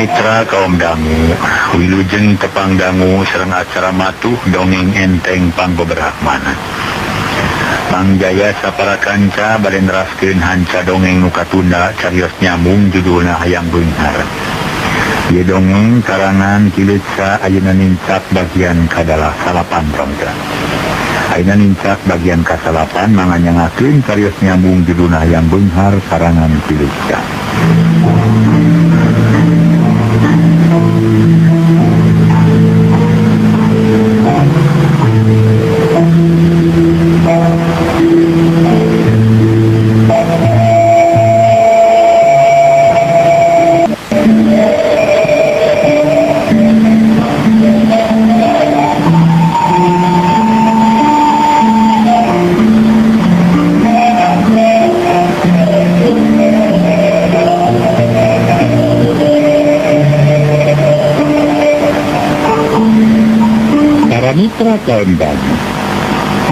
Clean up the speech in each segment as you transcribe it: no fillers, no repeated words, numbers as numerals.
Mitra kaum dangu wilujeng tepang dangu sareng acara matuh dongeng enteng panggoberahmanan. Mang Jaya sapara kanca bade neraskeun hanca dongeng nu katunda carios nyambung judulna Hayang Beunghar. Ieu dongeng karangan Ki Leutsa ayeuna nincak bagian kadalah salapan rongga. Ayeuna nincak bagian kasalapan manganyangakeun carios nyambung judulna Hayang Beunghar karangan Ki Leutsa. Para mitra kaum dangu,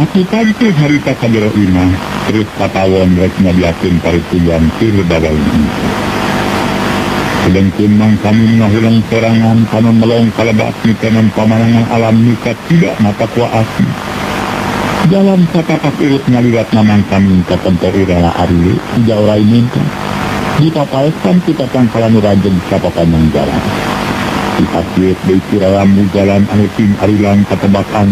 aku kantu harita ka jero imah terus patawon rek nyadiakeun parituyan keur babaeun. Sedengkeun Mang Kamin ngahuleng sorangan panon melong kalebak mitenan pamanangan alam nuka tidak mata kuaasi. Jalan satapak urut ngaliwat Mang Kamin ka tempo urala ari jauh minta. Dipapaeskan kita tangkalan rajeng sapapanjang jalan. Dipasiet deui kiralambu jalan anu tim arilang katebakan.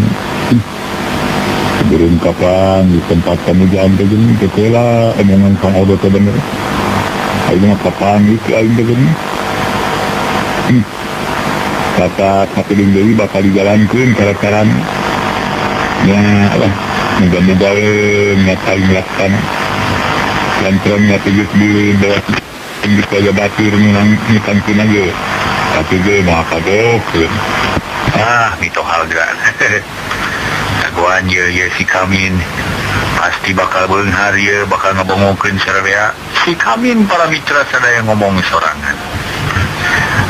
Sebelum kapan di tempat pemujaan teh geuning teh heula omongan Kang Odo teh bener. Ayeuna mah kapan geus aing teh geuning. Kata sakedeung deui bakal dijalankeun cara-carana. Nya lah muga-muga we nya laksana. Lantaran nya teh geus bawa geus bawa batur nu ngutangkeun ge. Tapi ge moal kagok. Ah, mitohal geura. Jagoan ye ye si Kamin pasti bakal beunghar ye bakal ngabongokeun sararea. Si Kamin para mitra sadaya ngomong sorangan.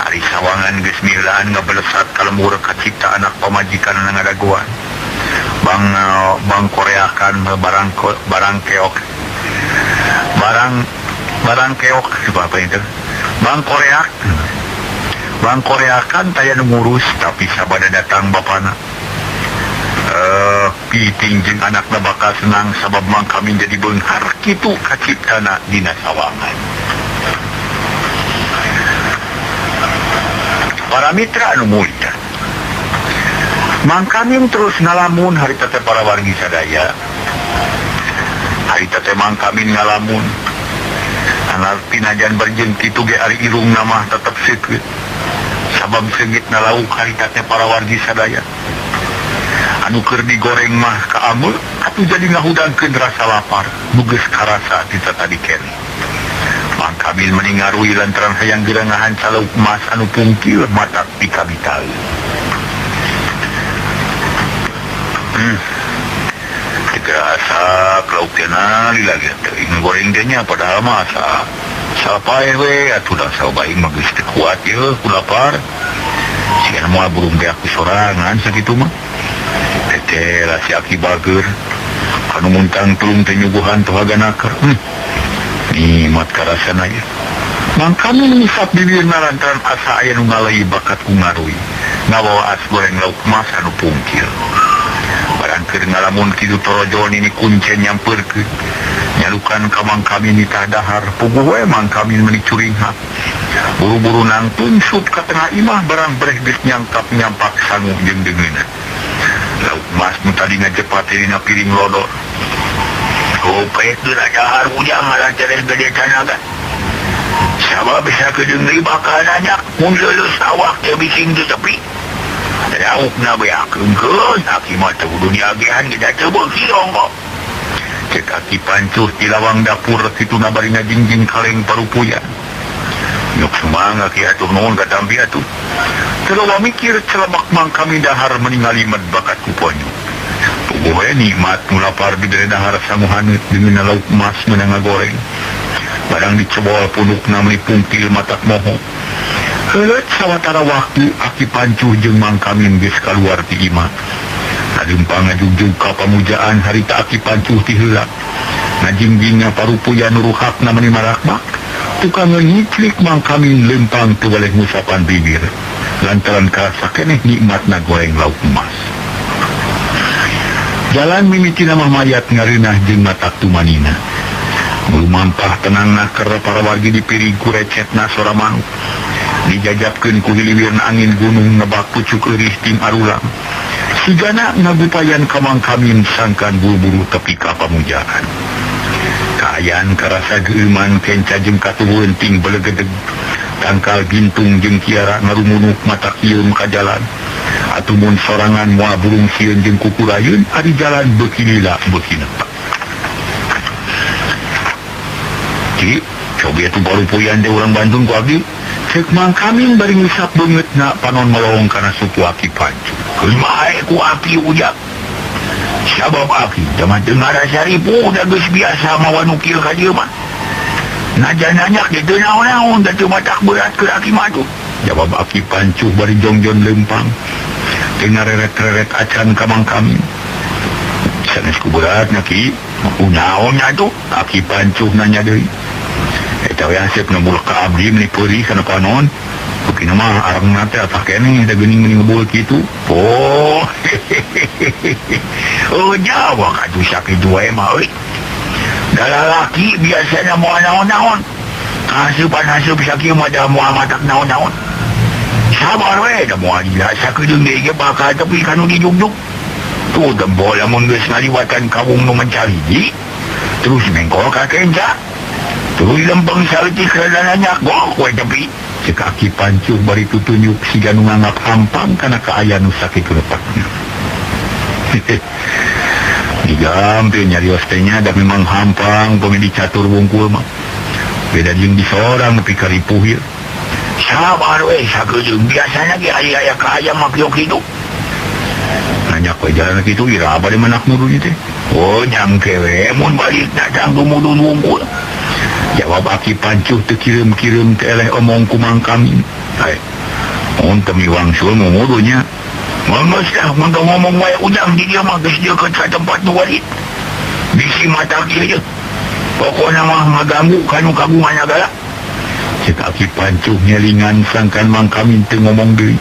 Ari sawangan geus miheulaan ngabelesat ka lembur kacipta anak pamajikan ngadagoan. Bang bang Koreakan barang barang keok. Barang barang keok apa itu? Bang Korea. Bang Koreakan taya nu ngurus tapi sabada datang bapana. Piting jeung anakna bakal senang sabab Mang Kamin jadi beunghar kitu kaciptana dina sawangan. Para mitra anu mulia. Mang Kamin terus ngalamun harita teh para wargi sadaya. Harita teh Mang Kamin ngalamun. Anak pinajan berjeng kitu ge ari irungna mah tetep seukeut. Sabab seungitna lauk harita teh para wargi sadaya. Anu keur digoreng mah kaameu atuh jadi ngahudangkeun rasa lapar nu geus karasa ti tatadi keneh. Mang Kamin meni ngarui lantaran hayang geura ngahanca lauk emas anu pungkil matak pikabitaeun. Teu kerasa lauk teh lila ge teuing goreng teh nya padahal mah asa sapaeh we atuh da sabaing mah geus teu kuat yeuh ku lapar. Sigana moal burung teh aku sorangan sakitu mah. Teh lah si aki bager anu muntang tulung teh nyuguhan tohaga naker. Nikmat karasana ieu. Mang Kamin ngusap bibirna lantaran asa aya nu ngaleuy bakat ku ngarui ngawawa as goreng lauk emas anu pungkil. Barang keur ngalamun kitu torojol nini kuncen nyampeurkeun. Nyalukan ka Mang Kamin nitah dahar puguh we Mang Kamin meuni curinghak. Buru-buru nangtung sup ka tengah imah barang breh geus nyangkap nyampak sangu jeung deungeunna. Lauk emas nu tadi ngajepat dina piring lodor. Hopek geura dahar ujang ngaran tereh gede tanaga. Sabab sakedeung deui bakal nanyak mun leuleus awak teh bising teu tepi. Laukna beakeun aki mah teu kudu diagehan ge da teu beuki ongkoh. Cek aki pancuh ti lawang dapur kituna bari ngajingjing kaleng parupuyan. Nyok sumangga ki atuh nuhun katampi atuh. Teu loba mikir celebak Mang Kamin dahar meningali med bakat ku ponyo. Puguh we nikmat nu lapar dibere dahar sangu haneut deungeunna lauk emas meunang ngagoreng. Barang dicebol punukna meuni pungkil matak moho. Heuleut sawatara waktu aki pancuh jeung Mang Kamin geus kaluar ti imah. Kalempang ngajugjug ka pamujaan harita aki pancuh ti heula. Ngajingjingna parupuyan nu ruhakna meuni marakmak. Tukang ngiclik Mang Kamin lempang teu waleh ngusapan bibir lantaran karasa keneh nikmatna goreng lauk emas. Jalan mimitina mah mayat ngareunah jeung matak tumanina. Lumampah tenangna keur para wargi dipirig ku recetna sora manuk. Dijajabkeun ku hiliwirna angin gunung ngebak pucuk eurih tim arulang. Sigana ngagupayan ka Mang Kamin sangkan buru-buru tepi ka pamujaan. Kaayaan karasa geueuman kenca jeung katuhun ting belegedeg. Tangkal gintung jeung kiara ngarumunuk mata kieum ka jalan. Atuh mun sorangan moal burung sieun jeung kukurayeun ari jalan beuki lila beuki nepak. Ki, cobi atuh barupuyan teh urang Bandung ku abdi. Cek Mang Kamin bari ngusap beungeutna panon melong kana suku aki pancu. Keun bae ku aki ujak. Sabab aki teh mah teu ngarasa ripuh da geus biasa mawa nu kieu ka dieu mah. Najan nanyak ge teu naon-naon da teu matak berat keur aki mah tuh. Jawab aki pancuh bari jongjon leumpang. Teu ngareret-reret acan ka Mang Kamin. Sanes ku beratna ki, kunaon nya tuh? Aki pancuh nanya deui. Eta we asep nu mulek ka abdi meuni peurih kana panon. Bukina mah arengna teh atah keneh da geuning meuni ngebul kitu. Oh, oh jawab atuh sakitu wae mah euy. Da lalaki biasana moal naon-naon. Kaaseupan-aseup sakieu mah da moal matak naon-naon. Sabar we da moal lila sakedeung deui ge bakal tepi ka nu dijugjug. Tuh tempo lamun geus ngaliwatan kawung nu mencari hiji, terus mengkol ka kenca. Tuluy lempeng saeutik rada nanyak gok we tepi. Cek aki pancuh bari tutunjuk siga nu nganggap hampang kana kaayaan nu sakitu letakna. Digampil nyarios teh nya da memang hampang pami dicatur wungkul mah. Beda jeung di sorang nepi ka ripuh ieu. Sabar we sakedeung biasana ge ari aya kaayaan mah kieu kitu. Nanyak we jalan kitu ira bade manak mudun teh. Oh nyangke we mun balik datang dumudun wungkul. Jawab aki pancuh teu kireum-kireum teh eleh omong ku Mang Kamin. Hae. Mun teu miwangsul mumudunya. Geus lah mun teu ngomong wae ujang di dieu mah geus deukeut ka tempat nu walit. Bisi mata kieu ye. Pokona mah ngaganggu ka nu kagungan nagara. Cek aki pancuh nyelingan sangkan Mang Kamin teu ngomong deui.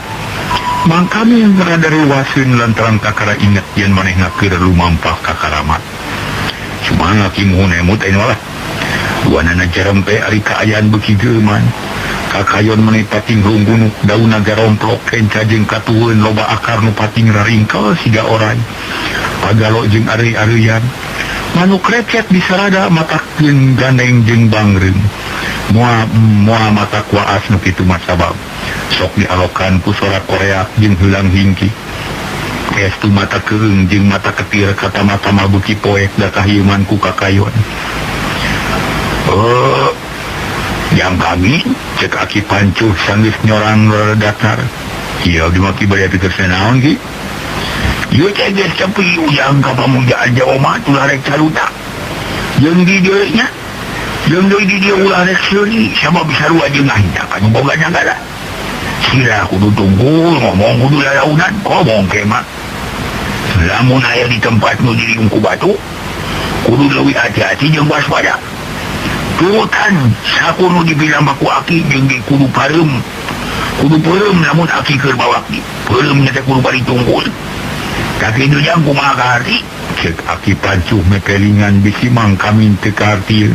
Mang Kamin rada reuwaseun lantaran kakara inget yen manehna keur lumampah ka karamat. Sumangat ki muhun emut ayeuna lah. Duanana jarempe ari kaayaan beuki geuman. Kakayon meuni pating runggunuk daunna garomplok kenca jeung katuheun loba akar nu pating raringkel siga oray. Pagalo jeung areuy-areuyan. Manuk recet disarada matakkeun gandeng jeung bangreung. Moal moal matak waas nu kitu mah sabab sok dialokan ku sora koreak jeung heulang hingki. Estu mata keung jeung mata ketir katama-tama beuki poek da kahieuman ku kakayon. Oh, yang kami cek aki pancuh sanggeus nyorang rada datar. Ieu abdi mah ki bade pikir naon ki? Ieu teh geus tepi ujang ka pamujaan Jawa mah tulah rek caruta. Jeung di dieu nya. Jeung deui di dieu ulah rek seuri sabab sarua jeung ngahina ka nu boga nagara. Sila kudu tunggul ngomong kudu lalaunan ngomong ke mah. Lamun aya di tempat nu diriung ku batu kudu leuwih hati-hati jeung waspada. Turutan saku nu dibilang baku aki jeung di kudu pareum. Kudu peureum lamun aki keur bawaki. Peureum nya teh kudu bari tunggul. Sakitu jang kumaha kaharti? Cek aki pancuh mepelingan bisi Mang Kamin teu kahartieun.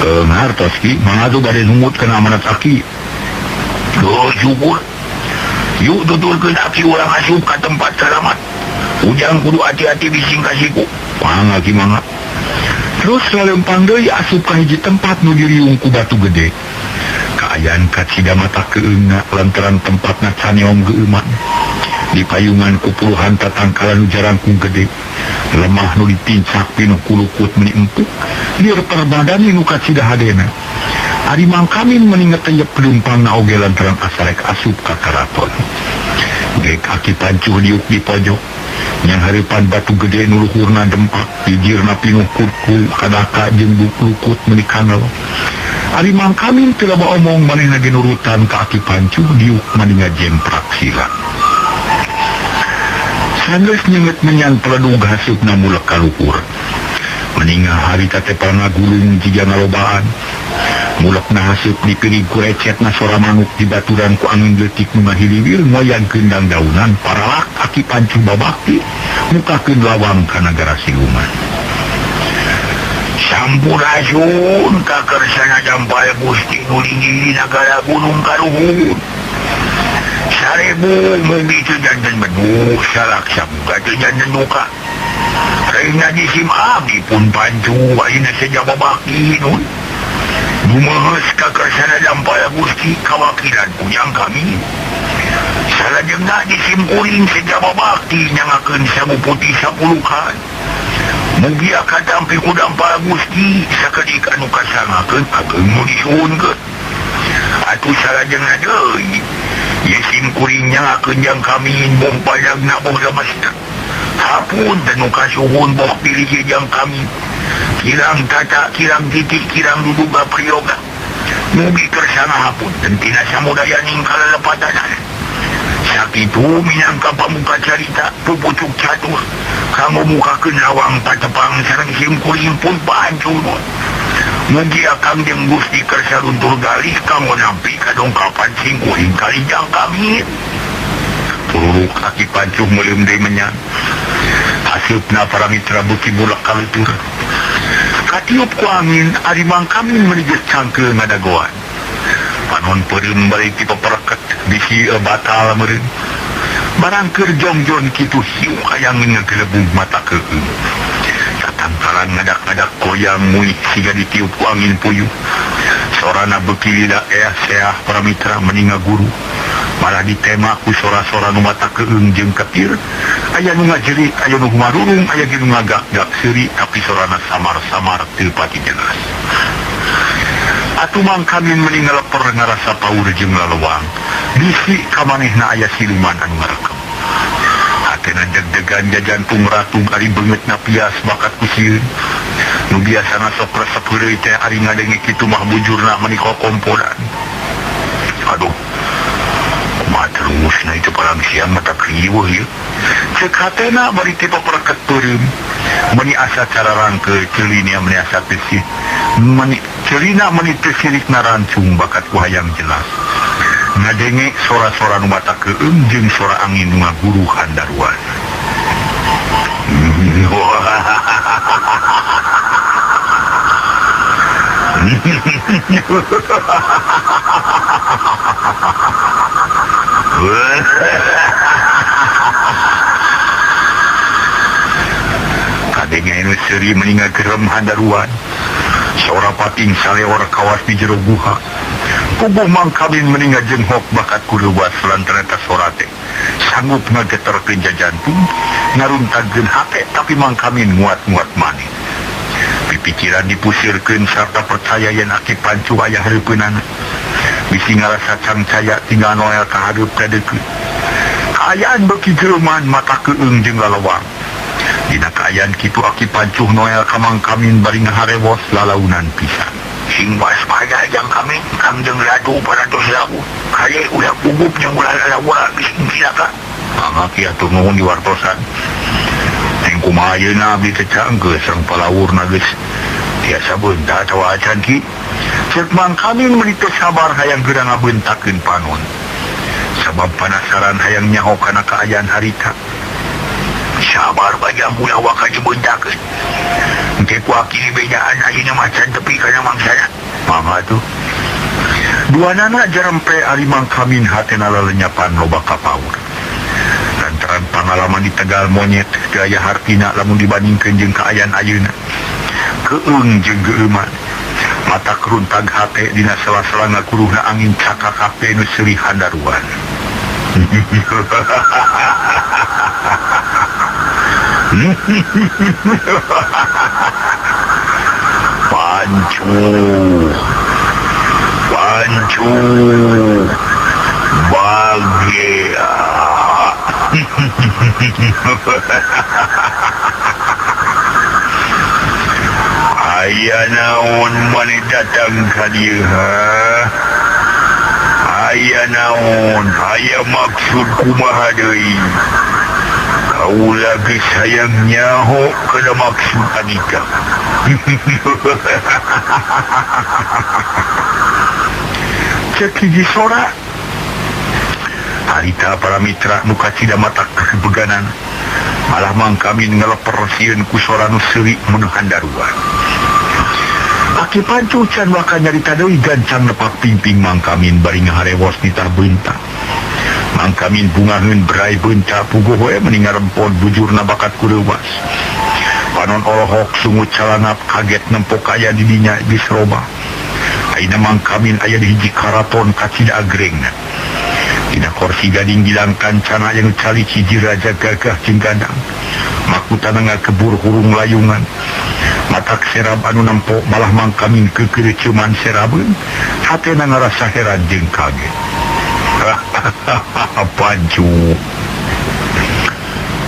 Ngartos ki, mangga tuh bade numut kana amanat aki. Duh syukur. Yuk tuturkeun aki urang asup ka tempat karamat. Ujang kudu hati-hati bising ka siku. Mangga ki mangga. Terus lalempang deui asup ka hiji tempat nu diriung ku batu gede. Kaayaan kacida mata keunga lantaran tempatna caneong geueuman. Di payungan ku puluhan tatangkalan nu jarangkung gede. Lemah nu ditincak pinuh kulukut meuni empuk, lieur perbadani nu kacida hadena. Ari Mang Kamin meuni ngeteyep leumpangna oge lantaran asarek asup ka karaton. Gek aki pancuh diuk di pojok. Yang hareupan batu gede nu luhurna dempak, hijirna pinuh kurku, kadaka jeung lukut meuni kangel. Ari Mang Kamin teu loba omong manehna ge nurutan ka aki pancuh diuk maninga jemprak sila. Sanggeus nyeungeut menyan peledug haseupna mulek ka luhur. Maninga harita teh pangagulung jiga ngalobaan. Mulekna haseup dipirig ku recetna sora manuk dibaturan ku angin leutik nu ngahiliwir ngoyangkeun dangdaunan paralak Aki Pancuh babakti mukakeun lawang ka nagara siluman. Sampurasun kakarsana dampal Gusti nu linggih di nagara Gunung Karuhun. Sarebu mugi teu janten beduh salaksa muga teu janten duka. Reina jisim abdi pun pancuh ayeuna seja babakti nun. Dumehes kakarsana dampal Gusti kawakilan ujang kami. Salajengna jisim kuring seja babakti nyangakeun sagu putih sapulukan. Mugia katampi ku dampal Gusti sakedik anu kasangakeun ageung nu disuhunkeun. Atuh salajengna deui ye sim kuring nyangakeun jang kami boh padagna boh lemesna. Hapun teh nu kasuhun boh pilih ye jang kami. Kirang tata kirang titik kirang duduga priyoga. Mugi kersana hapun tina samudayaning kalelepatan. Sakitu minangka pamuka carita pupucuk catur kanggo mukakeun lawang patepang sareng sim kuring pun pancur. Mugi akang jeung Gusti kersa luntur galih kanggo nampi kadongkapan sim kuring kalijang kami. Pururuk Aki Pancuh meuleum deui menyang. Haseupna para mitra beuki bulak kalutur. Katiup ku angin ari Mang Kamin meuni geus cangkeul ngadagoan. Panon peureum bari ti pepereket bisi batal meureun. Barang keur jongjon kitu hiu hayang ngegelebug mata keueung. Tatangkalan ngadak-ngadak goyang muih siga ditiup ku angin puyuh. Sorana beuki lila eah seah para mitra meninga guru. Malah ditema ku sora-sora nu mata keueung jeung ketir. Aya nu ngajerit, aya nu humarurung, aya ge nu ngagak-gak seuri tapi sorana samar-samar teu pati jelas. Atuh Mang Kamin meuni ngaleper ngarasa paur jeung lalewang. Bisi ka manehna aya siluman anu ngarekem. Hatena deg-degan jajantung ratung ari beungeutna pias bakat ku sieun. Nu biasana sok resep heureuy teh ari ngadenge kitu mah bujurna meuni kokomporan. Aduh, kumaha terusna itu parang siang mata kriweuh ieu. Ceuk hatena bari ti papereket peureum. Meuni asa cararangkeul ceulina meuni asa teu sih. Meuni ceulina meuni teu sirikna rancung bakat ku hayang jelas. Ngadenge sora-sora nu mata keueung jeung sora angin nu ngaguruh handaruan. Kadenge nu seuri meuni ngagerem handaruan. Sora pating saleor kawas di jero guha. Puguh Mang Kamin meuni ngajenghok bakat ku leuwas lantaran eta sora teh sanggup ngageterkeun jajantung ngaruntagkeun hate tapi Mang Kamin nguat-nguat maneh. Pipikiran dipusirkeun sarta percaya yen Aki Pancuh aya hareupeunana. Bisi ngarasa cangcaya tinggal noel ka hareup ka deukeut. Kaayaan beuki jereuman mata keueung jeung lalewang. Dina kaayaan kitu Aki Pancuh noel ka Mang Kamin bari ngaharewos lalaunan pisan. Sing waspada jang kami, Kangjeng Ratu parantos rawuh. Kale ulah gugup jeung ulah lalawa bisi cilaka. Mangga ki atur nuhun diwartosan. Neng kumaha ayeuna abdi teh cangkeul sareng palawurna geus tiasa beunta atawa acan ki. Ceuk Mang Kamin meuni teu sabar hayang geura ngabeuntakeun panon. Sabab panasaran hayang nyaho kana kaayaan harita. Sabar bajang ulah waka dibeuntakeun. Engke ku aki dibejaan ayeuna mah can tepi kana mangsana. Mangga tuh. Duanana jarempe ari Mang Kamin hatena lalenyapan loba kapaur. Lantaran pangalaman di Tegal monyet teu aya hartina lamun dibandingkeun jeung kaayaan ayeuna. Keueung jeung geueuman. Mata keruntag hate dina sela-sela ngakuruhna angin cakak hate nu seuri handaruan. Pancuh, pancuh, bagea. Aya naon maneh datang ka dieu ha? Aya naon, aya maksud kumaha deui? Kaula geus hayang nyaho kana maksud Anika. Cek hiji sora. Harita para mitra nu kacida matak beganan. Malah Mang Kamin ngeleper sieun ku sora nu seuri meuneuhan daruan. Aki Pancuh can waka nyarita deui gancang nepak pingping Mang Kamin bari ngaharewos nitah beunta. Mang Kamin bungaheun berai beunta puguh we meni ngarempon bujurna bakat ku reuwas. Panon olohok sungut calanap kaget nempok aya di dinya geus robah. Ayeuna Mang Kamin aya di hiji karaton kacida agrengna. Dina korsi gading gilang kancana yang calik hiji raja gagah jeung gandang. Makutana ngakebur hurung layungan. Matak serab anu nempo malah Mang Kamin kekereuceuman serabeun. Hatena ngarasa heran jeung kaget. Pancu.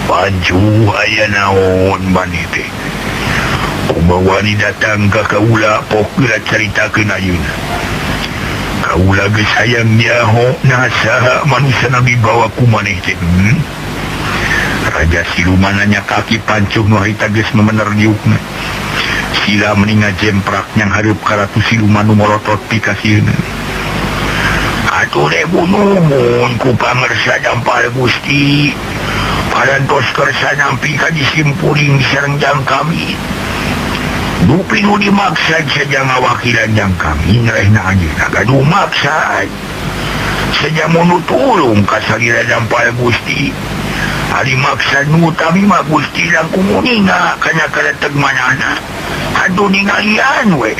Pancu aya naon maneh teh? Kumaha wani datang ka kaula pok geura caritakeun ayeuna. Kaula geus hayang nyaho nah saha manusia nabi bawa ku maneh teh. Raja siluman nanya kaki Pancuh nu harita geus memener diukna. Sila meni ngajemprak nyang hareup ka ratu siluman nu morotot pikasieuna. Atuh ribu nuhun ku pangersa dampal Gusti. Parantos kersa nampi ka disimpuring sareng jang kami. Dupi nu dimaksad saja ngawakilan jang kami ngerehna anjeunna gaduh maksad. Saja mun tulung ka salira dampal Gusti. Ari maksad nu utami mah Gusti langkung uninga kana kareteg manana. Atuh ningalian we.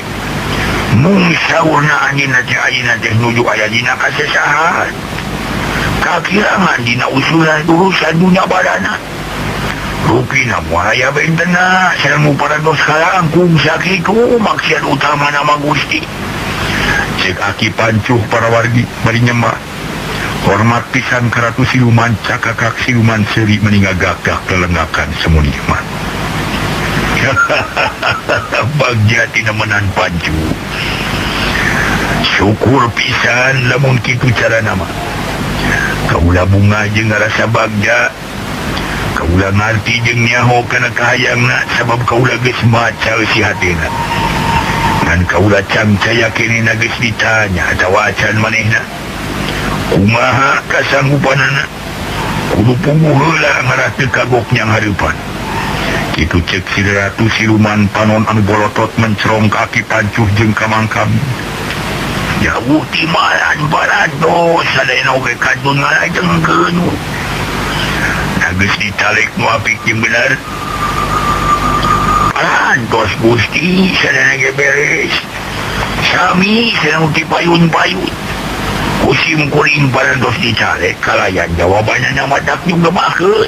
Mung saurna anjeunna teh ayeuna teh nuju aya dina kasesahan. Kakirangan dina usulan urusan dunya badana. Rupina moal aya bentena sareng nu parantos kalangkung sakitu maksiat utama nama Gusti. Cek Aki Pancuh para wargi bari nyembah. Hormat pisan ka Ratu Siluman cakakak siluman seuri meni ngagagak lelengakan semu nikmat. Bagja tina menan Pancuh. Syukur pisan lamun kitu carana mah. Kaula bunga jeung ngarasa bagja. Kaula ngarti jeung nyaho kana kahayangna sabab kaula geus maca eusi hatena. Ngan kaula cangcaya keneh geus ditanya atawa acan manehna. Kumaha kasanggupanana? Kudu puguh heula ngarah teu kagok nyang hareupan. Kitu cek si Ratu Siluman panon anu bolotot mencerong ka Aki Pancuh jeung ka Mang Kamin. Jauh timalan parantos sadayana oge kantun ngalajengkeun. Geus ditalek nu apik jeung bener. Parantos Gusti sadayana ge beres. Sami sareng ti payun-payun. Kusim kuring parantos dicalek kalayan jawabanna matak juga makeun.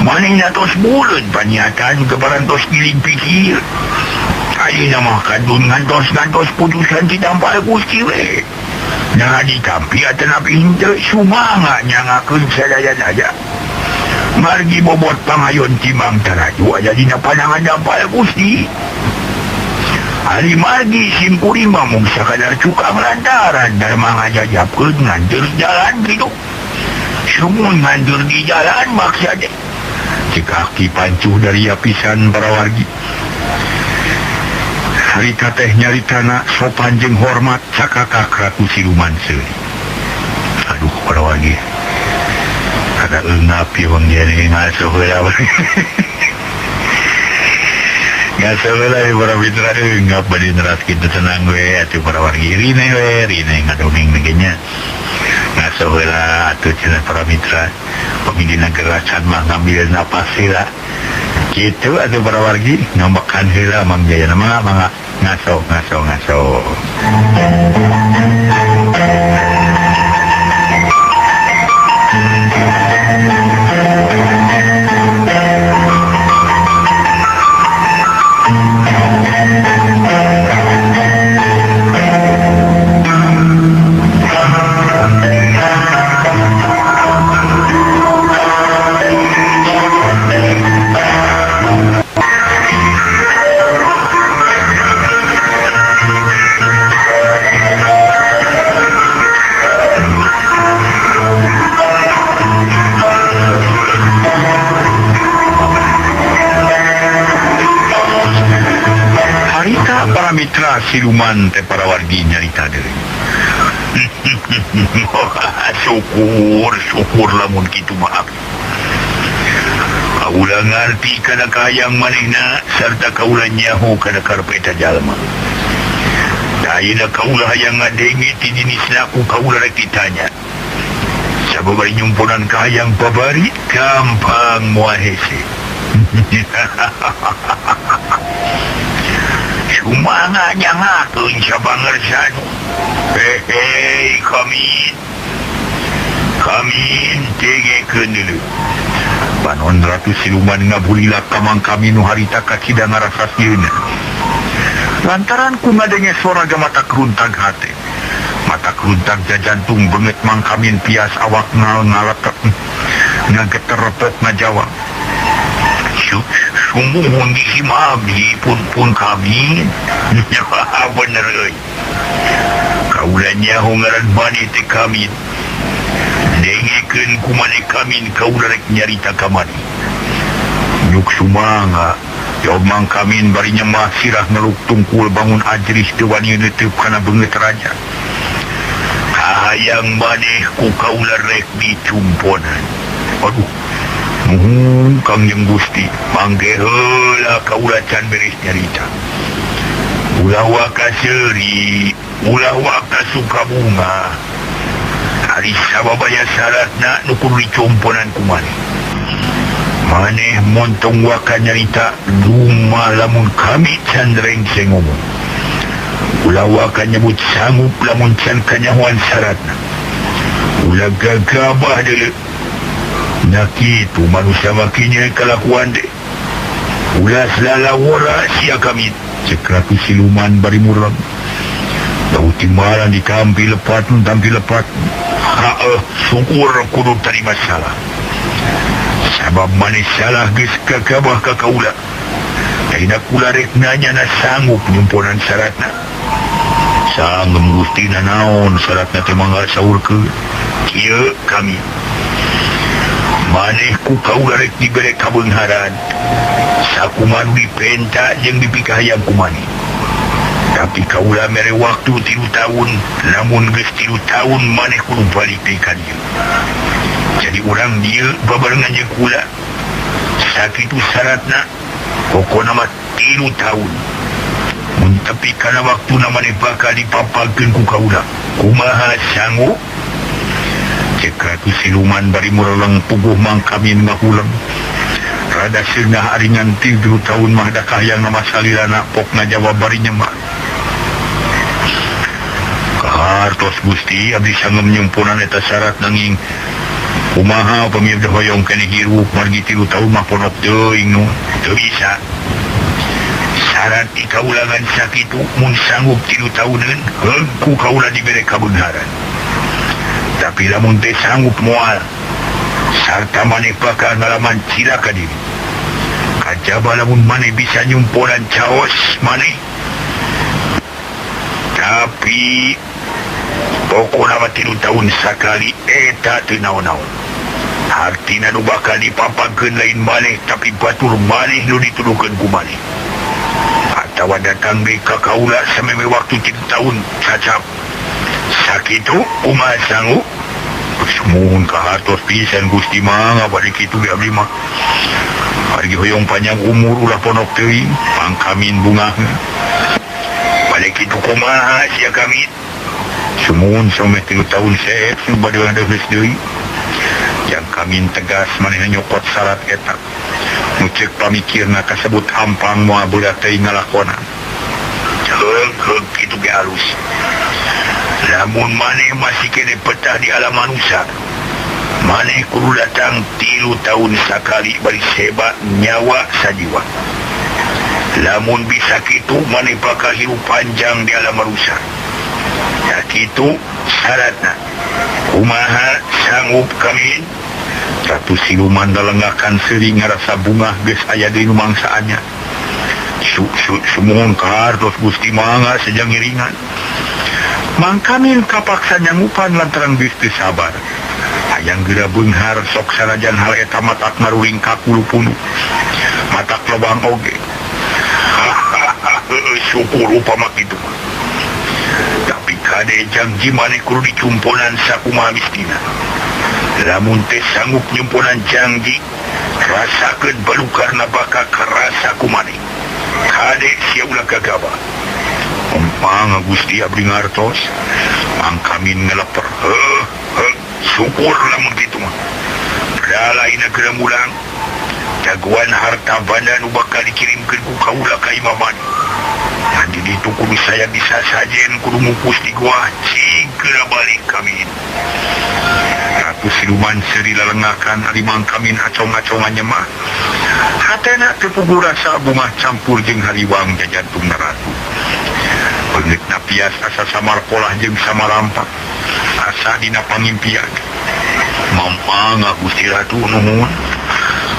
Manehna tos buleud paniatan ke parantos giling pikir. Ayeuna mah kantun ngantos-ngantos putusan ti dampal Gusti we. Nah ditampi atanapi henteu sumangga nyangakeun sadaya-daya. Margi bobot pangayon timang taraju aya dina pandangan dampal Gusti. Ari margi simkuring mah mung sakadar cukang lantaran darma ngajajapkeun nganjur jalan kitu. Sumun nganjur di jalan maksad. Cek Aki Pancuh dari pisan para wargi. Harita teh nyaritana sopan jeung hormat cakakak Ratu Siluman seuri. Aduh para wargi. Ada eungap ieu wong jene ngaso heula. Ngaso heula para mitra eungap bade neras kitu tenang we atuh para wargi rine we rine ngadongeng ge nya. Ngaso heula atuh cenah para mitra pamidina gerakan mah ngambil napas heula. Kitu atuh para wargi ngambekan heula Mang Jaya mah mangga ngaso ngaso ngaso. Kumaha mitra siluman teh para wargi nyarita deui. Syukur syukur lamun kitu mah abdi. Kaula ngarti kana kahayang manehna sarta kaula nyaho kana karep eta jalma. Da ayeuna kaula hayang ngadenge ti jenisna ku kaula rek ditanya. Sabab bari nyumponan kahayang babari gampang moal hese. Sumangga nyangakeun sabangersanu. Hehei kamin. Kamin dengekeun deuleu. Panon Ratu Siluman ngabulilak ka Mang Kamin nu harita kacida ngarasa sieun. Lantaran ku ngadenge sora gamatak runtag hate. Matak runtag jajantung beungeut Mang Kamin pias awak ngal ngaletek ngageter repok ngajawab. Sumuhun di si abdi pun pun kami. Bener euy. Kaula nyaho ngaran maneh teh Kamin. Dengekeun ku maneh Kamin kaula rek nyarita ka maneh. Nyuk sumangga jawab Mang Kamin bari nyemah sirah ngeluk tungkul bangun ajrih teu wani neuteup kana beungeut raja. Kahayang maneh ku kaula rek dicumponan. Aduh, nuhun Kangjeng Gusti, mangke heula kaula can beres nyarita. Ulah waka seuri, ulah waka suka bunga. Ari sababaya syaratna nu kudu dicumponan ku maneh. Maneh montong waka nyarita duma lamun kami can rengse ngomong. Ulah waka nyebut sanggup lamun can kanyahoan syaratna. Ulah gagabah deuleu. Nya kitu manusia makinya kalakuan deh. Ulah lalawora sia kami. Cek Ratu Siluman bari murang. Bau timbalan ditampi lepat, tampi lepat. Haeuh, syukur kudu tarima salah. Sabab maneh salah geus kakabah ka kaula. Ayeuna kula rek nanya na sanggup nyumponan syaratna. Sangem Gusti naon syaratna teh mangga saurkeun. Kieu kami. Maneh ku kaula rek dibere kabeungharan. Sakumaha nu dipenta jeung dipikahayang ku maneh. Tapi kaula mere waktu 3 tahun, lamun geus 3 tahun maneh kudu balik deui ka dieu. Jadi urang dieu babarengan jeung kula. Sakitu syaratna, pokona mah 3 tahun. Mun tepi kana waktuna maneh bakal dipapakeun ku kaula. Kumaha sanggup? Cek Ratu Siluman bari mureleng puguh Mang Kamin ngahuleng. Rada seungah ari ngan 3 tahun mah da kahayang mah salilana pok ngajawab bari nyemah. Kahartos Gusti abdi sangem nyumponan eta syarat nanging kumaha pamirsa hoyong keneh hirup margi 3 tahun mah ponok teuing nu teu bisa. Syarat di kaulangan sakitu mun sanggup 3 tahuneun heug ku kaula dibere kabeungharan. Tapi lamun teh sanggup moal sarta maneh bakal ngalaman cilaka diri. Kajaba lamun maneh bisa nyumponan caos maneh. Tapi pokona mah 3 tahun sakali eta teu naon-naon. Hartina nu bakal dipapakeun lain maneh tapi batur maneh nu dituduhkeun ku maneh. Atawa datang deui ka kaula sameme waktu 3 tahun cacap. Sakitu kumaha sanggup? Sumuhun kahartos pisan Gusti mangga bari kitu ge abdi mah. Margi hoyong panjang umur ulah ponok teuing, pangkamin bungah. Bade kitu kumaha sia kami? Sumuhun sameh 3 tahun seep bade geus deui. Yang kamin tegas manehna nyokot syarat eta. Nu ceuk pamikirna kasebut hampang moal berat teuing ngalakonan. Heug heug kitu ge alus. Lamun maneh masih kene petah di alam manusia, maneh kudu datang 3 tahun sakali bari seba nyawa sajiwa. Lamun bisa kitu maneh bakal hirup panjang di alam manusia. Ya kitu syaratna. Kumaha sanggup kami? Ratu Siluman dalengakan seuri ngarasa bungah geus aya deui nu mangsaannya. Sumuhun kahartos Gusti mangga sejang ngiringan. Mang Kamin kapaksa nyangupan lantaran geus teu sabar. Hayang geura beunghar sok sanajan hal eta matak ngaruling ka kulu punu. Matak lobang oge. Syukur upama kitu mah. Tapi kade janji maneh kudu dicumponan sakumaha mistina. Lamun teh sanggup nyumponan janji, rasakeun balukarna bakal karasa ku maneh. Kade sia ulah gagabah. Empang Gusti abdi ngartos, Mang Kamin ngeleper. Heuh, heuh, syukur lamun kitu mah. Padahal ayeuna geura mulang. Jagoan harta banda nu bakal dikirimkeun ku kaula ka imah maneh. Ngan di ditu kudu saya bisa sajen kudu mupus di gua cing geura balik kami. Ratu Siluman seuri lalengakan ari Mang Kamin acong-acongan nyemah. Hatena teu puguh rasa bungah campur jeung hariwang jajantungna ratu. Beungeutna pias asa samar polah jeung samarampak. Asa dina pangimpian. Mampang Gusti Ratu nuhun.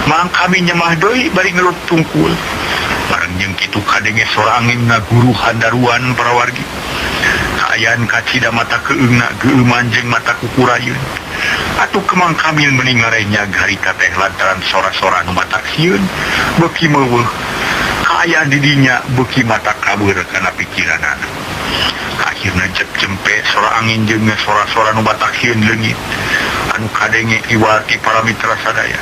Mang Kamin nyemah deui bari ngelup tungkul. Bareng jeung kitu kadenge sora angin ngaguru handaruan parawargi. Kaayaan kacida mata keungna geueuman jeung mata kukurayeun. Atuh kemang Kamin meni ngarenyag harita teh lantaran sora-sora nu matak sieun beuki meuweuh. Kaayaan di dinya beuki mata kabeur kana pikiranana. Akhirna jep jempe sora angin jeung sora-sora nu matak sieun leungit. Anu kadenge iwati para mitra sadaya.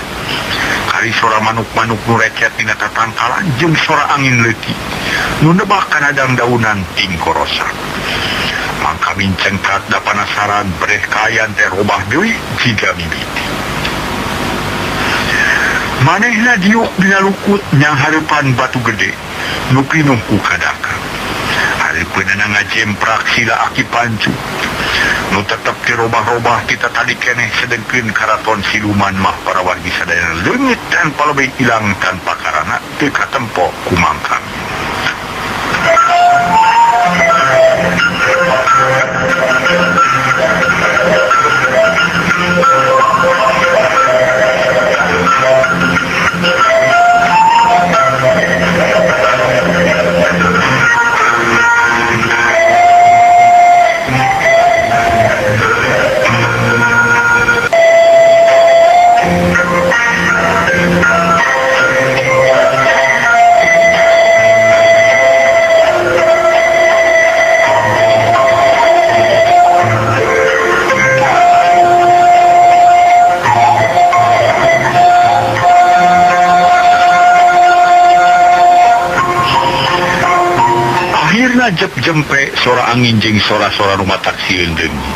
Kari sora manuk-manuk nu recet dina tatangkalan jeung sora angin leutik nu nebak kana dangdaunan tingkorosa. Mang Kamin cengkat da panasaran breh kaayaan teh robah deui jiga mimiti. Manehna diuk dina lukut nyanghareupan batu gede nu pinuh ku kadaka. Hareupeunana ngajemprak sila aki pancu. Nu tetep dirobah-robah kita tadi keneh sedengkeun karaton siluman mah para wargi sadayana leungit tanpa lebih ilang tanpa karana teu katempo ku Mang Kamin. Akhirna jep jempe sora angin jeung sora-sora nu matak sieun deungi.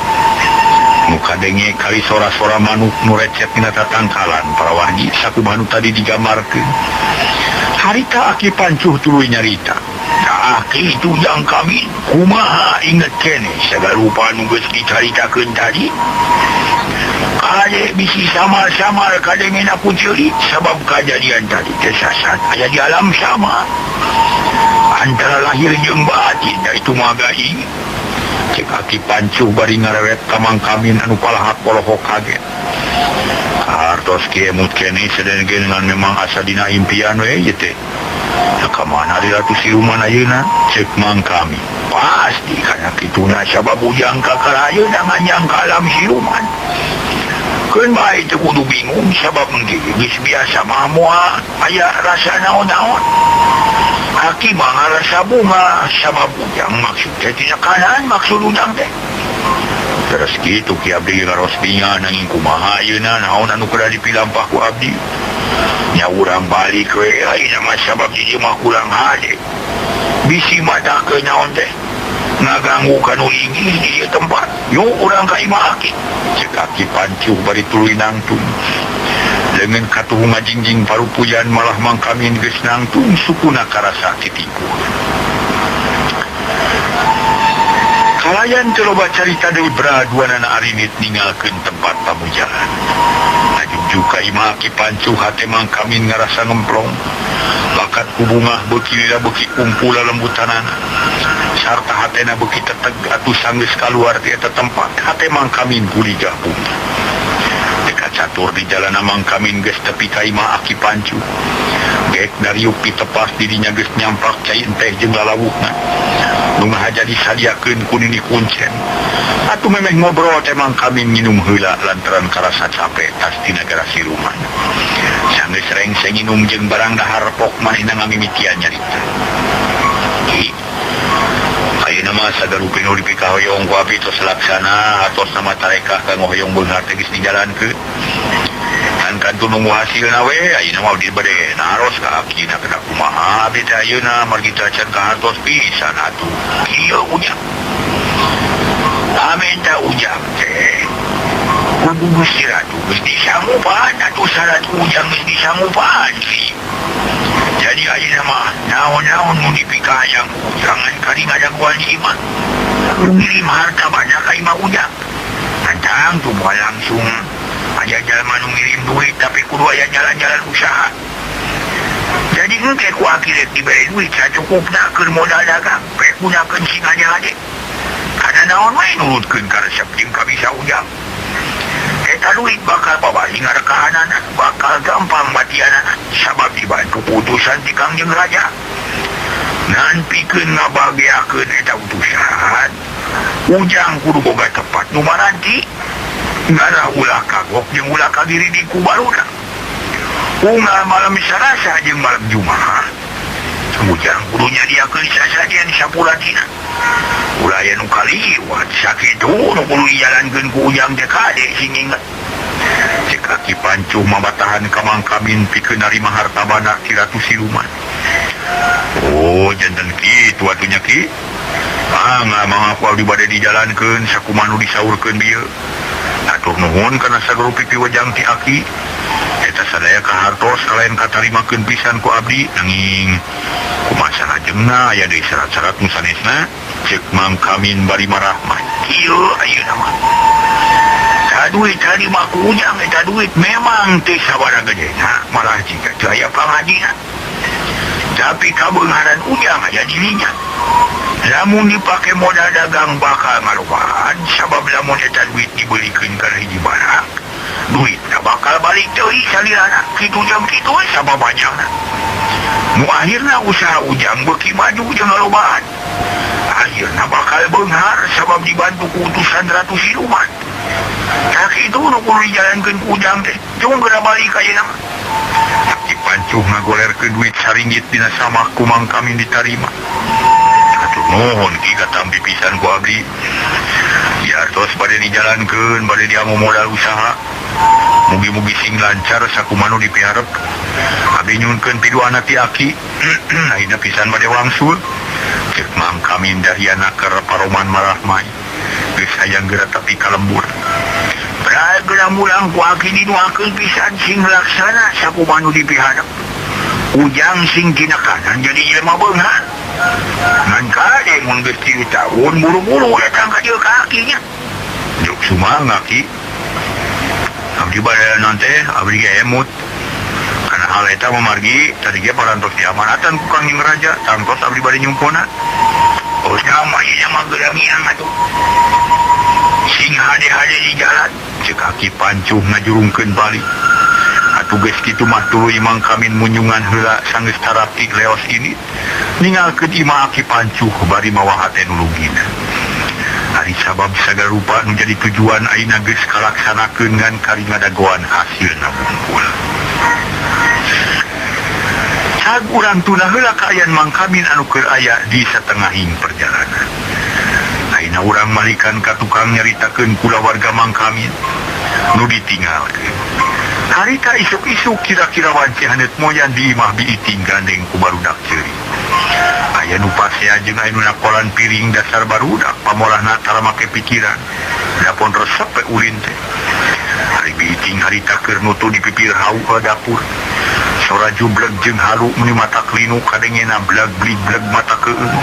Nu kadenge kali sora-sora manuk nu recet dina tatangkalan para wargi sakumaha nu tadi digambarkeun. Harita aki pancuh tuluy nyarita. Tah kitu jang kami kumaha inget keneh sagarupa nu geus dicaritakeun tadi. Kade bisi samar-samar kadengena ku ceuli sabab kajadian tadi teh sasat aya di alam sama. Antara lahir jeung batin da itu mah gaing. Cek aki pancuh bari ngarewet ka Mang Kamin anu palahak polohok kaget. Hartos kieu emut keneh sedenkeun ngan memang asa dina impian we ieu teh. Nah, ka mana ari Ratu Siluman ayeuna? Cek Mang Kamin. Pasti kana kituna sabab ujang ka karayeuna nganjang ka alam siluman. Keun bae teu kudu bingung sabab engke geus biasa mah moal aya rasa naon-naon. Aki mah ngarasa bunga sabab ujang maksud teh tina kanan maksud ujang teh. Terus kitu ki abdi ngaros binga nanging kumaha ayeuna naon anu kudu dipilampah ku abdi. Nya urang balik we ayeuna mah sabab di dieu mah kurang hade. Bisi mata ke naon teh ngaganggu kanu linggih di dieu tempat. Yuk urang ka imah aki. Cek aki pancuh bari tuluy nangtung. Leungeun katuhu ngajingjing parupuyan malah Mang Kamin geus nangtung sukuna karasa titiku. Kalayan teu loba carita deui bra duanana arinit ninggalkeun tempat pamujaan. Ajugjug ka imah aki pancuh hate Mang Kamin ngarasa ngemplong. Bakat ku bungah beuki lila beuki kumpul lalembutanana. Sarta hatena beuki teteg atuh sanggeus kaluar ti eta tempat hate Mang Kamin guligah bungah. Dekat catur di jalan Mang Kamin geus tepi ka imah aki pancuh. Gek dariuk pitepas dirinya geus nyampak cai enteh jeung lalawuhna. Nu ngahaja disadiakeun ku nini kuncen. Atuh memeh ngobrol teh Mang Kamin nginum heula lantaran karasa capek tas tina gara siluman. Sanggeus rengse nginum jeung barang dahar pok manehna ngamimitian nyarita. Ki, Ayeuna mah sagarupi nu dipikahoyong ku abdi tos laksana atos nama tarekah kanggo hoyong beunghar teh geus dijalankeun. Ngan kantun nunggu hasilna we ayeuna mah abdi bade naros ka akina kedah kumaha abdi teh ayeuna margi teh acan kahartos pisan atuh. Kieu ujang. Pamenta ujang teh kudu Gusti Ratu geus disanggupan atuh syarat ujang geus disanggupan sih. Jadi ayeuna mah naon-naon nu dipikahayang ujang ngan kali ngadaguan di imah. Ngirim harta banda ka imah ujang. Tantang tuh moal langsung aya jalma nu ngirim duit tapi kudu aya jalan-jalan usaha. Jadi engke ku aki rek dibere duit sacukupna keur modal dagang, rek gunakeun sing hade-hade. Kana naon we nurutkeun karesep jeung kabisa ujang. Eta duit bakal babari ngarekahanana, bakal gampang batianana sabab dibantu putusan ti Kangjeng Raja. Ngan pikeun ngabageakeun eta utusan, ujang kudu boga tempat nu maranti. Ngarah ulah kagok jeung ulah kagiri di ku barudak. Unggal malam Salasa jeung malam Jumaah, ujang kudu nyadiakeun sasajen sapulatina. Ulah aya nu kaliwat sakitu nu kudu dijalankeun ku ujang teh kade sing inget. Cek Aki Pancuh mabatahan ka Mang Kamin pikeun narima harta banda ti Ratu Siluman. Oh, janten kitu atuh nya Ki. Mangga mangga ku abdi bade dijalankeun sakumaha nu disaurkeun bieu. Atur nuhun kana sagarupi piwejang ti Aki. Eta sadaya kahartos kalayan katarimakeun pisan ku abdi nanging kumaha salajengna aya deui syarat-syarat nu sanesna ceuk Mang Kamin bari marahmah. Kieu ayeuna mah. Ta duit tarima ku ujang eta duit memang teu sabaraha gedena malah jika teu aya pangajina. Tapi kabeungharan ujang aya dirinya. Lamun dipake modal dagang bakal ngalobaan sabab lamun eta duit dibelikeun kana hiji barang duitna bakal balik deui salirana kitu jeung kitu we sabab banyakna. Nu akhirna usaha ujang beuki maju jeung ngalobaan. Akhirna bakal beunghar sabab dibantu ku utusan Ratu Siluman. Tah kitu nu kudu dijalankeun ku ujang teh jung geura balik ayeuna mah. Aki Pancuh ngagolerkeun duit saringgit dina samah ku Mang Kamin ditarima. Atur nuhun Ki katampi pisan ku abdi. Ya tos bade dijalankeun bade dianggo modal usaha. Mugi-mugi sing lancar sakumaha nu dipiharep. Abdi nyuhunkeun piduana ti Aki. Ayeuna pisan bade wangsul. Ceuk Mang Kamin dahiana keur paroman marahmai. Geus hayang geura tapi ka lembur. Bra geura mulang ku Aki diduakeun pisan sing laksana sakumaha nu dipiharep. Ujang sing tinakanan jadi jelema beunghar. Ngan kade mun geus 3 tahun buru-buru datang ka dieu ka Aki nya. Juk sumangga Ki. Abdi bade naon teh abdi ge emut. Kana hal eta mamargi tadi ge parantos diamanatan ku Kangjeng Raja tangtos abdi bade nyumpona. Oh sama ieu mah geura miang atuh. Sing hade-hade di jalan ceuk Aki Pancuh ngajurungkeun balik. Atuh geus kitu mah tuluy Mang Kamin munyungan heula sanggeus tarapti leos ini ninggalkeun imah Aki Pancuh bari mawa hate nu lugina. Ari sabab sagarupa nu jadi tujuan ayeuna geus kalaksanakeun ngan kari ngadagoan hasilna bungkul. Cag urang tuna heula kaayaan Mang Kamin anu keur aya di satengahing perjalanan. Ayeuna urang malikan ka tukang nyaritakeun kulawarga Mang Kamin nu ditinggalkeun. Harita isuk-isuk kira-kira wanci haneut moyan di imah biiting gandeng ku barudak ceurik. Aya nu pasea jeung aya nu nakolan piring dasar barudak pamolahna tara make pikiran. Dapon resep we ulin teh. Ari biiting harita keur nutu di pipir hau ka dapur. Sora jubleg jeung halu meuni mata klinu kadengena blag blig blag mata keueung.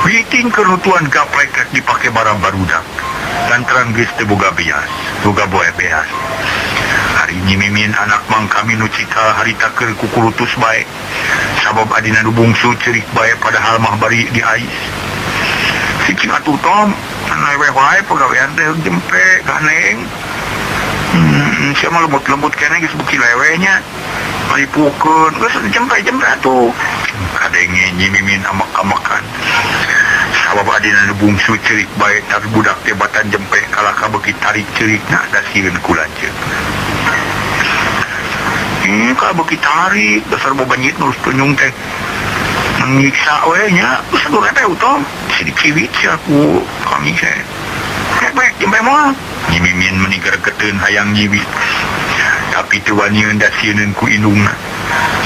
Biiting keur nutuan gaplek rek dipake barang barudak. Lantaran geus teu boga beas, boga boe beas. Ari Nyi Mimin anak Mang Kamin nu cikal harita keur kukulutus bae. Sabab adina nu bungsu ceurik bae padahal mah bari diais. Cicing atuh Tom, leweh wae pagawean teh jempe ganeng. Sia mah lembut-lembut keneh geus beuki leweh nya. Malipukeun geus jempe-jempe atuh. Kadenge Nyi Mimin amek-amekan. Sabab adina nu bungsu ceurik bae tapi budak teh batan jempe kalah ka beuki tarik ceurikna da sieun ku lanceuk. Ka beuki tarik dasar boga nyit nu tunyung teh. Menyiksa we nya geus repe Utom si diciwit sia ku kami teh. Rek jempe moal. Nyi Mimin meni geregeteun hayang nyiwit. Tapi teu waniun da sieun ku indungna.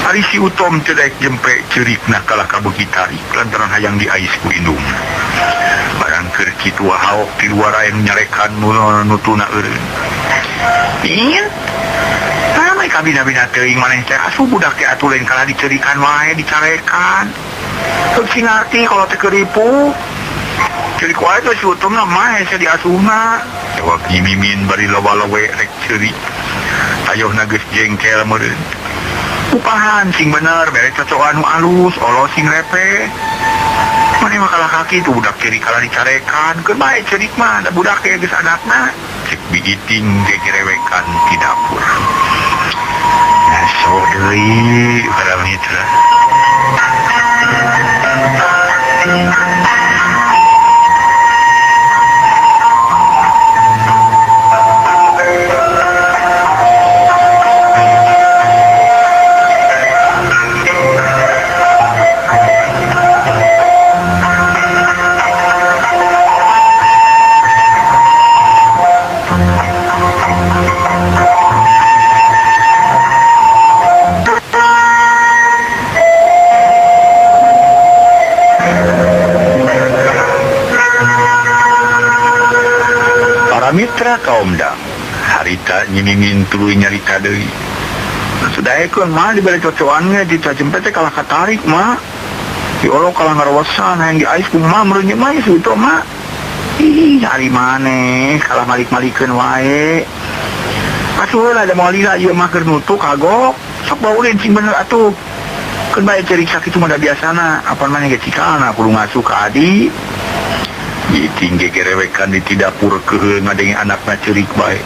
Ari si Utom teu daek jempe ceurikna kalah kabeuki tarik lantaran hayang diais ku indungna. Barang keur kitu haok ti luar aya nu nyarekan nu nutuna eureun. Min, ramai kabina-bina teuing maneh teh asuh budak teh atuh lain kalah diceurikan wae dicarekan. Heug sing ngarti kalau teh keur ripuh. Ceurik wae teh si Utomna mah hese diasuhna. Jawab Nyi Mimin bari loba-lowe rek ceurik. Tayohna geus jengkel meureun. Upahan sing bener bere cocokan nu alus, olo sing repe. Maneh mah kalah kaki tuh budak ceurik kalah dicarekan. Keun bae ceurik mah da budak ge geus adatna. Cek Bi Iting gegerewekan ti dapur. Ngaso deui para mitra. Para mitra kaum dang, harita Nyi Mimin tuluy nyarita deui. Sudaekeun mah dibere cocoan ge di jempe teh kalah katarik mah. Diolok kalah ngarowasan hayang diais kumaha meureun nya mah si Utom mah. Ih, ari maneh kalah malik-malikeun wae. Asuh heula da moal lila ieu mah keur nutu kagok. Sok baulin sing bener atuh. Keun bae ceurik sakitu mah da biasana, apan maneh ge cikalna kudu ngasuh ka adi. Iting gegerewekan di ti dapur keuheul ngadenge anakna ceurik bae.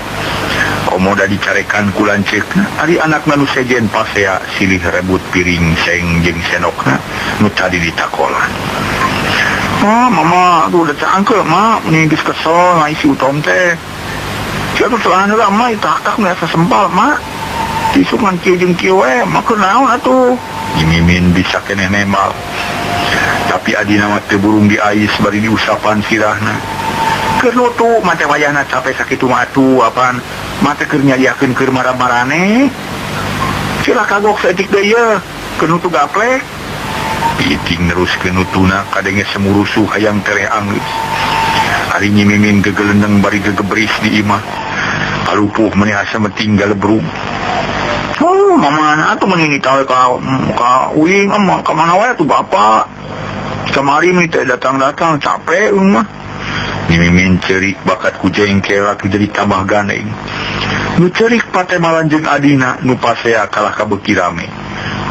Komo da dicarekan ku lanceukna, ari anakna nu sejen pasea silih rebut piring seng jeung senokna nu tadi ditakolan. Ma, mama, aduh da caangkeul ma, meni geus kesel ngais si Utom teh. Sia tuh celana heula ma, ieu takak nu asa sempal ma. Isuk ngan kieu jeung kieu we, ma keur naon atuh? Nyi Mimin bisa keneh nemal. Tapi adina mah teu burung diais bari diusapan sirahna. Keur nutu mah teh wayahna cape sakitu mah atuh apan mah teh keur nyadiakeun keur mara-marane. Sirah kagok saeutik deui yeuh, keur nutu gaplek. Iting neruskeun nutuna kadenge semurusuh hayang tereh anggeus. Ari Nyi Mimin gegelendeng bari gegebris di imah. Kalupuh meni asa meting galebrung. Oh, mama atuh meni nita we ka uing mah ka mana wae atuh bapa. Kamari meni teh datang-datang capek uing mah. Nyi Mimin ceurik bakat ku jengkel atuh jadi tambah gandeng. Nu ceurik patemalan jeung adina nu pasea kalah kabeuki rame.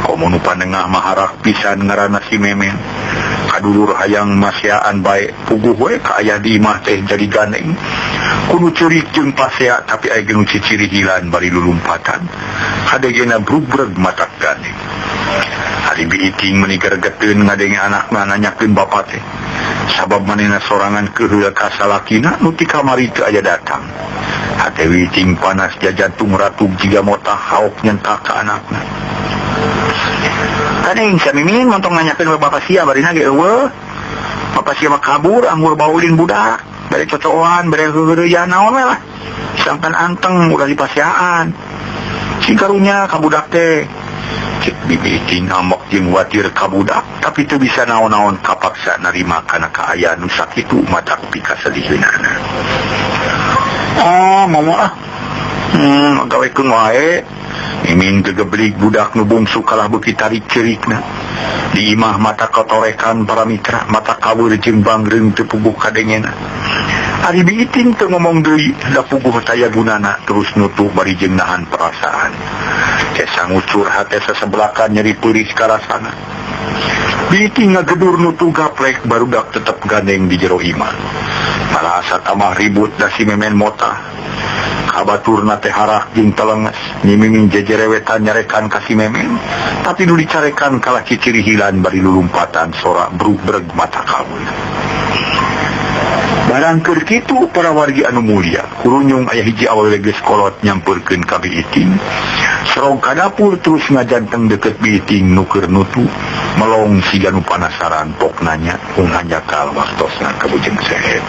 Komo nu panengah mah harak pisan ngaranna si Memen. Kadulur hayang maseaan bae puguh we ka aya di imah teh jadi gandeng. Kudu ceurik jeung pasea tapi aya ge nu ciciri hilan bari lulumpatan. Kadegena brugbreg matak gandeng. Ari Bi Iting meni geregeteun ngadenge anakna nanyakeun bapa teh. Sabab manehna sorangan keuheul ka salakina nu ti kamari teu aya datang. Hate Bi Iting panas jajantung ratug jiga motah haok nyentak ka anakna. Kadeng sia Mimin montong nanyakeun we bapa sia barina ge eueuh. Bapa sia mah kabur anggur baulin budak, bere cocoan, bere heuheureuyah naon we lah. Sangkan anteng ulah dipasiaan. Sing karunya ka budak teh. Cek Bibi Iting ngambek jeung watir ka budak, tapi teu bisa naon-naon kapaksa narima kana kaayaan nu sakitu matak pikasediheunana. Ah, mama ah. Gawekeun wae. Mimin gegeblig budak nu bungsu kalah beuki tarik ceurikna. Di imah mata kotorekan para mitra, mata kaweur jeung bangreung teu puguh kadengena. Ari Bi Iting teu ngomong deui, da puguh taya gunana terus nutuh bari jeung nahan perasaan. Esa ngucur hate sasebelakan nyeri peurih karasana. Bi Iting ngagedur nutuh gaplek barudak tetep gandeng di jero imah. Malah asa tambah ribut da si Memen motah. Kabaturna teh harak jeung telenges, Nyi Mimin jejerewetan nyarekan ka si Memen, tapi nu dicarekan kalah ciciri hilan bari lulumpatan sora brugbreg mata kaweur. Barang keur kitu para wargi anu mulia, kurunyung aya hiji awewe geus kolot nyampeurkeun ka Bi Iting. Serong ka dapur terus ngajanteng deket biting nu keur nutu melong siga nu panasaran pok nanya, "Ung hanjakal waktosna ka Bujeng Sehet?"